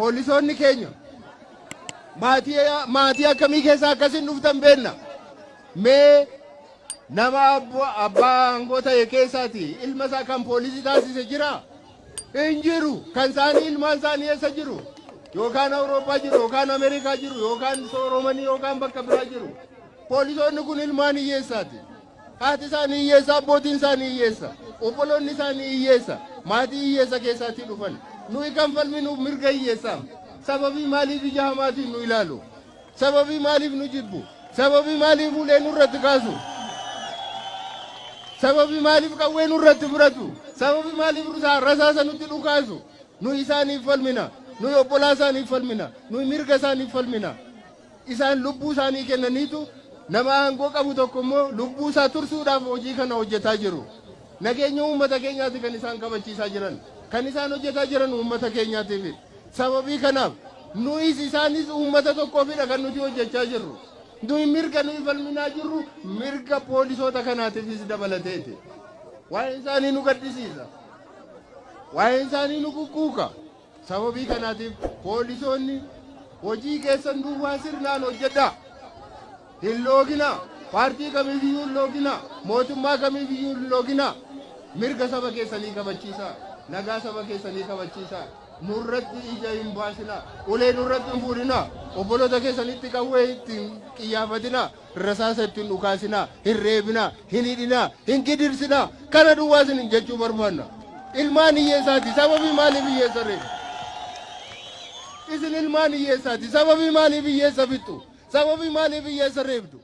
Poolisoonni keenya maatii maatii akkamii keessaa akkasin dhuftan beenna. Mee nama abbaa aangoo ta'e keessaati ilma isaa kan poolisii taasise jira? Hin jiru. Kan isaanii ilmaan isaanii eessa jiru? Yookaan Awurooppaa jiru, yookaan Ameerikaa jiru, yookaan sooromanii, yookaan bakka biraa jiru. Poolisoonni kun ilmaan hiyyeessaati. Haati isaanii hiyyeessa, abbootiin isaanii hiyyeessa, obboloonni isaanii hiyyeessa, maatii hiyyeessa keessaatii dhufan. Nuyi kan falminuuf mirga hiyyeessaaf. Sababii maaliif ija hamaatiin nu ilaalu? Sababii maaliif nu jibbu? Sababii maaliif ulee nurratti kaasu? Sababii maaliif qawwee nurratti fudhatu? Sababii maaliif rasaasa nutti dhukaasu? Nuyi isaaniif falmina. Nuyi obbolaa isaaniif falmina. Nuyi mirga isaaniif falmina. Isaan lubbuu isaanii kennaniitu nama aangoo qabu tokko immoo lubbuu isaa tursuudhaaf hojii kana hojjetaa jiru. Nageenya uummata keenyaati kan isaan kabachiisaa jiran. Kan isaan hojjetaa jiran uummata keenyaatiif. Sababii kanaaf nuyis isaanis uummata tokkoofidha kan nuti hojjechaa jirru. Nuyi mirga nuyi falminaa jirru mirga poolisoota kanaatiifis dabalateeti. Waa'een isaanii nu gaddisiisa. Waa'een isaanii nu kukkuuka. Sababii kanaatiif poolisoonni hojii keessan duwwaa sirnaan hojjedhaa. Hin looginaa. Paartii kamiifiyyuu hin looginaa. Mootummaa kamiifiyyuu hin looginaa. Mirga saba keessanii kabachiisaa. Nagaa saba keessanii kabachiisaa. Nurratti ija hin baasinaa. Ulee nurratti hin fuudhinaa. Obboloota keessanitti qawwee ittiin qiyyaafatinaa. Rasaasa ittiin dhukaasinaa. Hin reebinaa. Hin hidhinaa. Hin gidirsinaa. Kana duwwaa isin jechuu barbaanna. Ilmaan hiyyeessaati. Sababii maaliif hiyyeessa reebu? Isin ilmaan hiyyeessaati. Sababii maaliif hiyyeessa fixxu? Sababii maaliif hiyyeessa reebdu?